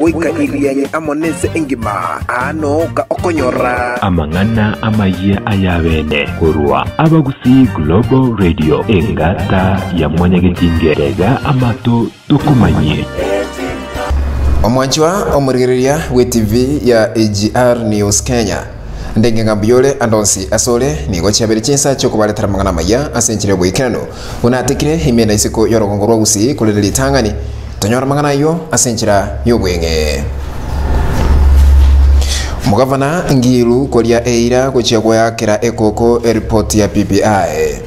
Goika Irianyi amo nense engima, aa nooka okonyora. Amang'ana amayia ay'abeene korwa Abagusii Global Radio, engata ya Mwanyagetinge, tega amato tokomanyie. Omwanchwa omorigereria bw'ETV ya AGR News Kenya. Ndenge ng'a mbuya ore ande onsi ase ore, nigo chiabeire chinsa chi'okobaretera amang'ana amaya ase enchera y'oboikeranu, buna atekire ime na isiko y'orogongo rwa Gusii korende ritang'ani tonyore amang'ana ayio ase enchera y'obweng'e. Omogavana Ngilu koria eira gochia goakera ekoko eripoti ya BBI.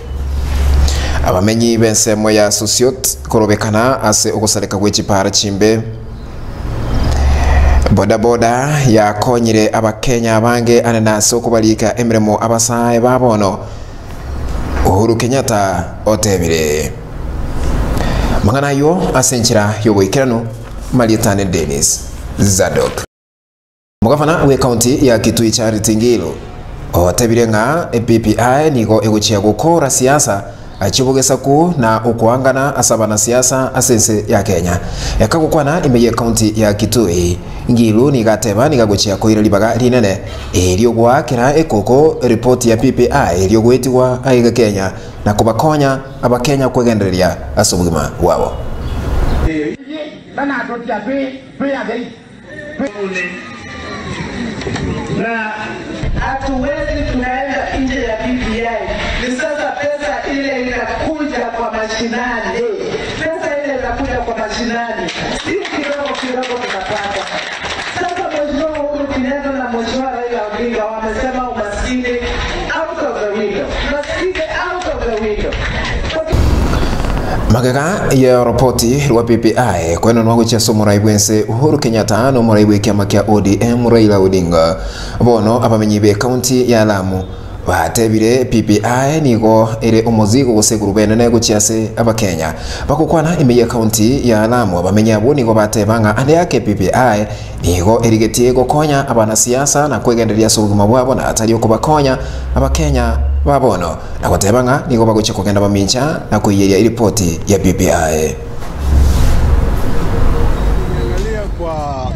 Abamenyi b'ensemo ya Sosiot korobekana ase ogosareka gwe chipara chimbe. Bodaboda yakonyire Abakenya abange anene ase okobarika emeremo abasae ba bono, Uhuru Kenyatta otebire. Amang'ana ayio ase enchera y'oboikeranu, Marieta ane Dennis Zadok. Omogavana bw'ecounty ya Kitui Charity Ngilu otebire ng'a BBI nigo egochia gokora siasa chi'obogesaku na okoangana ase abanasiasa ase ense ya Kenya. Kagokwana ime y'ecounty ya Kitui, Ngilu nigo ateba nigo agochia koira ribaga rinene eriogoakera ekoko ripoti ya BBI eriogoetigwa aiga Kenya na kobakonya Abakenya kwegendereria ase obogima bwabo. Na hatuwezi tukaenda nje ya BBI. Ni sasa pesa ile inakuja kwa mashinani, pesa ile inakuja kwa mashinani, si kidogo kidogo tunapata. Sasa Mheshimiwa Uhuru Kenyatta na Mheshimiwa Raila Odinga wamesema umaskini out of the window, umaskini out of the window. Magega y'oropoti rwa BBI koenanwa gochia ase omorai bw'ense Uhuru Kenyatta na omorai bw'ekiama kia ODM Raila Odinga. Bono abamenyi b'ecounty ya Lamu batebire BBI nigo ere omozigo gose egurube enene gochia ase Abakenya. Bagokwana ime y'ecounty ya Lamu abamenyi abwo nigo bateba ng'a ande ake BBI nigo erigetie gokonya abanasiasa na kwegendereria ase obogima bwabo na atari okobakonya Abakenya ba bono. Na goteba ng'a nigo bagochia kogenda mamincha na koiyeria eripoti ya BBI. Ukiangalia kwa,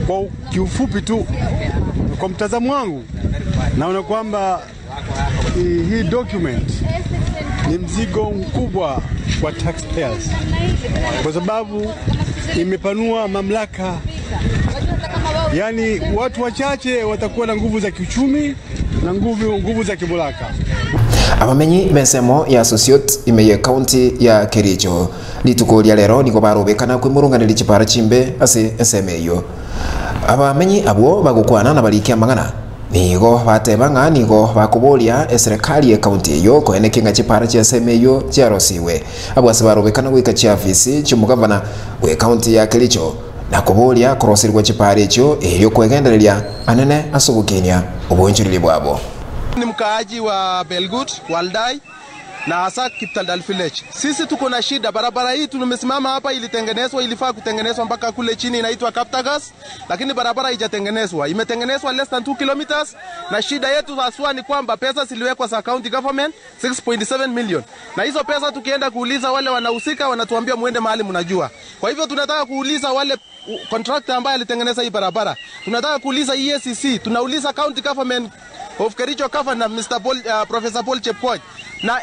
kwa kiufupi tu, kwa mtazamo wangu naona kwamba hii document ni mzigo mkubwa kwa taxpayers, kwa sababu imepanua mamlaka, yaani watu wachache watakuwa na nguvu za kiuchumi na nguvu, nguvu za kimulaka. Abamenyi b'ensemo ya Sosiot ime y'ecounty ya Kericho rituko ria rero nigo barobekana kwemurunganeria chipara chimbe ase ensemo eyio. Abamenyi abwo bagokwana nabariki amang'ana nigo bateba ng'a nigo bakoboria eserekari y'ecounty eyio koenekia ng'a chipara chi'ensemo eyio chiarosiwe. Abwo ase barobekana goika chiafisi chi'omogavana bw'ecounty ya Kericho na koboria koroserigwa chipara echio erio kwegendereria anene ase ogokinia obonchoreria bwabo. Ni mkaaji wa Belgut, Waldai na hasa Kiptaldal Village. Sisi tuko na shida, barabara hii tumesimama hapa ilitengenezwa, ilifaa kutengenezwa mpaka kule chini inaitwa Kaptagas, lakini barabara haijatengenezwa. Imetengenezwa less than 2 kilometers, na shida yetu haswa ni kwamba pesa ziliwekwa za county government 6.7 million, na hizo pesa tukienda kuuliza wale wanahusika wanatuambia muende mahali mnajua. Kwa hivyo tunataka kuuliza wale contractor ambaye alitengeneza hii barabara, tunataka kuuliza EACC, tunauliza county government of Kericho Governor Mr. Paul, Professor Paul Chepkoech na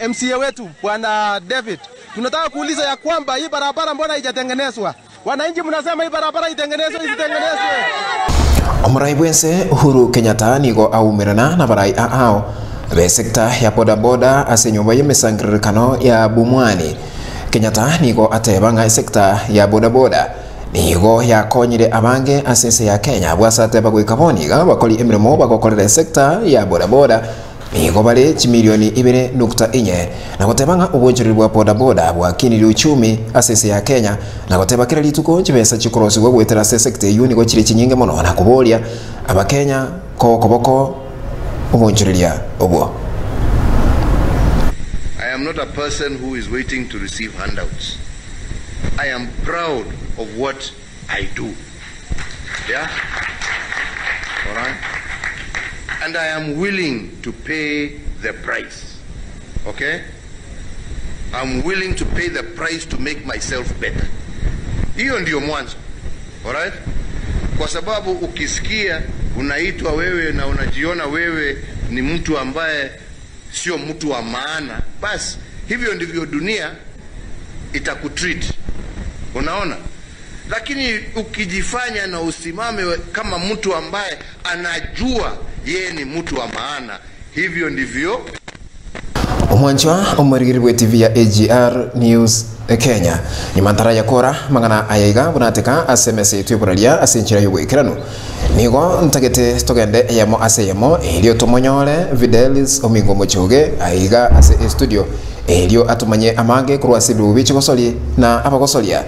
MCA wetu Bwana David. Tunataka kuuliza ya kwamba hii barabara mbona haijatengenezwa? Wananchi mnasema hii barabara itengenezwe isitengenezwe? Omorai bwense Uhuru Kenyatta nigo aumerana nabarai ao b'esecta ya bodaboda ase enyomba y'emesangererekano ya Bumwani. Kenyatta nigo ateba ng'a esecta ya bodaboda nigo yakonyire abange ase ense ya Kenya. Abwo ase ateba goika bono iga abakori emeremo bagokorera esecta ya bodaboda nigo bare chimilioni ibere nukta inye na goteba ng'a obonchoreri bwa bodaboda bwakinirie uchumi ase ense ya Kenya na goteba kera rituko chibesa chikorosigwa goetera ase esecta eyio nigo chire chinyinge mono na koboria Abakenya koboko obonchoreria obwo. I am not a person who is waiting to receive handouts. I am proud of what I do. Yeah? All right? And I am willing to pay the price. Okay? I'm willing to pay the price to make myself better. Hiyo ndiyo mwanzo. Alright? Kwa sababu ukisikia unaitwa wewe na unajiona wewe ni mtu ambaye sio mtu wa maana, basi hivyo ndivyo dunia itakutreat. Unaona? Lakini ukijifanya na usimame kama mtu ambaye anajua yeye ni mtu wa maana, hivyo ndivyo Omwanchwa omorigeri bwe TV ya AGR News Kenya nyuma ntarayakora mang'ana aya iga buna ateka ase emesa yaito y'oboraria ase enchera y'oboikeranu nigo ntagete togende eyemo ase eyemo erio tomonyore Fidelis Omingo Omochoge aiga ase estudio erio atomanye amange korwa ase ebirogo bie chigosori na abagosoria.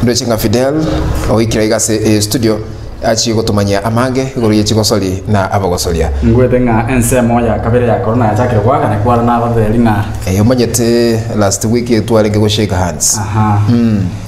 Ndoche ng'a Fidel oikire aiga ase estudio achie gotomanyia amange igoro ye chigosori na abagosoria. Ngwete ng'a ensemo ya kabere ya korona yachakire goaka na kwara nabatebi ng'a. Eh, omanyete last week twarenge go shake hands. Aha.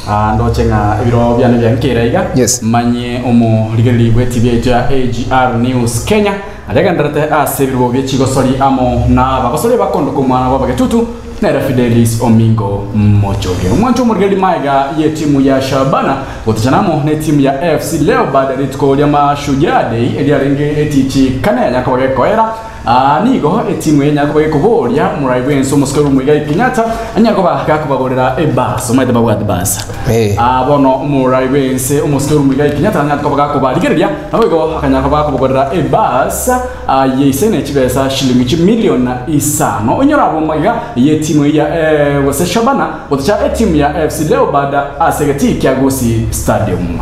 Ah, ndoche ng'a ebiro biane biankire iga. Yes. Manye omorigereria bw'etibi yaito ya AGR News Kenya aria agenderete ase ebirubo bie chigosori amo na abagosori abakondoka omwana bw'abagetutu Nere Fidelis Omingo Mochoge, omwancho omorigereria magega y'etimu ya Shabana gotachana amo n'etimu ya AFC Leopard rituko ria Mashujaa Day eriarenge etichi kane yakoba gekoera. Aa nigo etimu eye nyakoba gekoboria omorai bwense omosike Muigai Kenyatta anyare koba gakobagorera ebus omanyete babwate bus. Aa bono omorai bwense omosike Muigai Kenyatta anyare koba gakobarigereria naboigo akanyara koba gakobagorera ebus Aye ise ne chibesa shilingi chimilion isano. Onyore abwo magega y'etimu ya gose Shabana goticha etimu ya AFC Leopard ase egetii kia Gusii Stadium.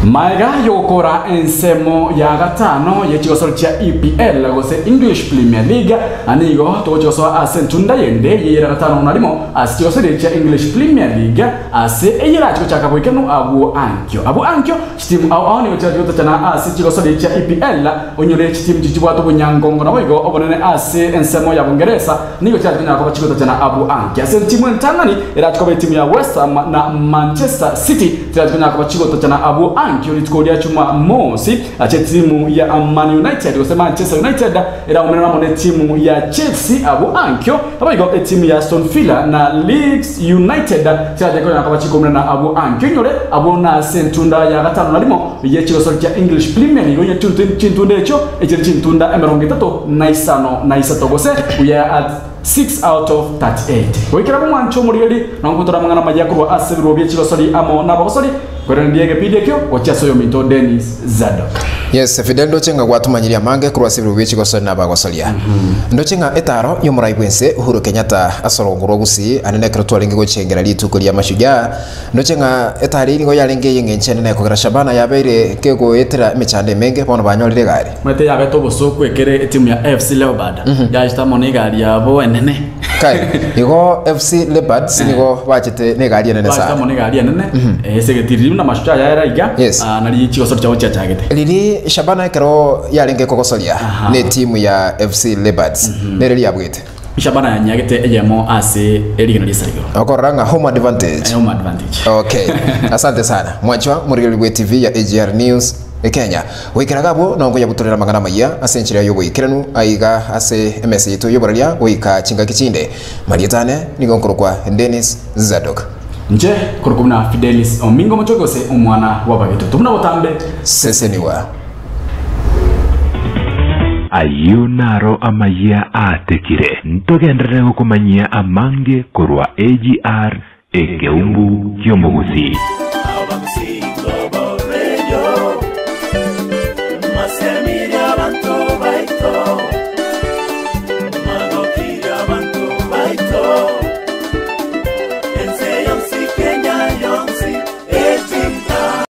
Magega y'ogokora ensemo ya gatano ye chigosori chia EPL gose English Premier League nigo togochia gosoa ase entunda yende y'eyera gatano na rimo ase chigosori chia English Premier League ase eyerache gochaka goikeranu abwo ankio. Abwo ankio Chitimu ao ao nigo chiachia gotachana ase chigosori chia EPL, onyore chitimu chiria chibwate obonyangongo naboigo obonene ase ensemo ya Bongeresa nigo chiachia konyara koba chigotachana abwo anke. Ase etimu entang'ani erache koba etimu ya West Ham na Manchester City chirache konyara koba chigotachana abwo ankio rituko ria Chumamosi ache etimu ya Man United gose Manchester United eraumerane amo netimu ya Chelsea abwo ankio naboigo etimu ya Aston Villa na Leeds United chiache konyara koba chikoumera abwo ankio inyore abwo nase entunda ya gatano na rimo ye chigosori chia English Premier League onye chintunda echio echire chintunda emerongo etato na isano na isato gose we are at 6 out of 38 goikera bomwancho omorigeri na ngotora amang'ana amaya korwa ase ebirogo bie chigosori amo nabagosori kwererandia egepindi ekio gochia ase oyominto Dennis Zadok. Yes, Fidel ndoche ng'a gwatomanyirie amange korwa ase ebirogo bie chigosori na abagosoria. Ndoche ng'a etaaro y'omorai bw'ense Uhuru Kenyatta ase orogongo rwa Gusii ane nekero twarenge gochengera rituko ria Mashujaa, ndoche ng'a etaaro eyio nigo yarenge ey'eng'encho enene kogera Shabana yabeire kegoetera emechando emenge bono banyorire egari. Omanyete yabete obosooku ekere etimu ya AFC Leopard yachete amo negari yabo enene. Kai, igo FC Leopards nigo bachete negari enene Bachete sana. amo negari enene ase egetiri buna Mashujaa yaera iga Yes. ah, nari chigosori chiabo chiachagete. Riri Shabana ekero yarenge kogosoria Aha. netimu ya FC Leopards nere riabwete. Shabana yanyagete eyemo ase erigena ri'esarigoro. Okorora ng'a home advantage. Eh, home advantage. Okay. Asante sana. Mwanchwa morigereria bwe TV ya AGR News Kenya. Goikera iga abwo nongo yabutorera amang'ana amayia ase enchera y'oboikeranu aiga ase emesa yaito y'oboraria goika chingaki chinde. Marieta ane nigo nkorokwa Dennis Zadok. Inche nkorokwa buna Fidelis Omingo Omochogi gose omwana bw'Abagetutu buna botambe. Seseniwa. Ayio naro amayia aatekire. Ntogenderere gokomanyia amange korwa AGR, ekeumbu ki'omogusii.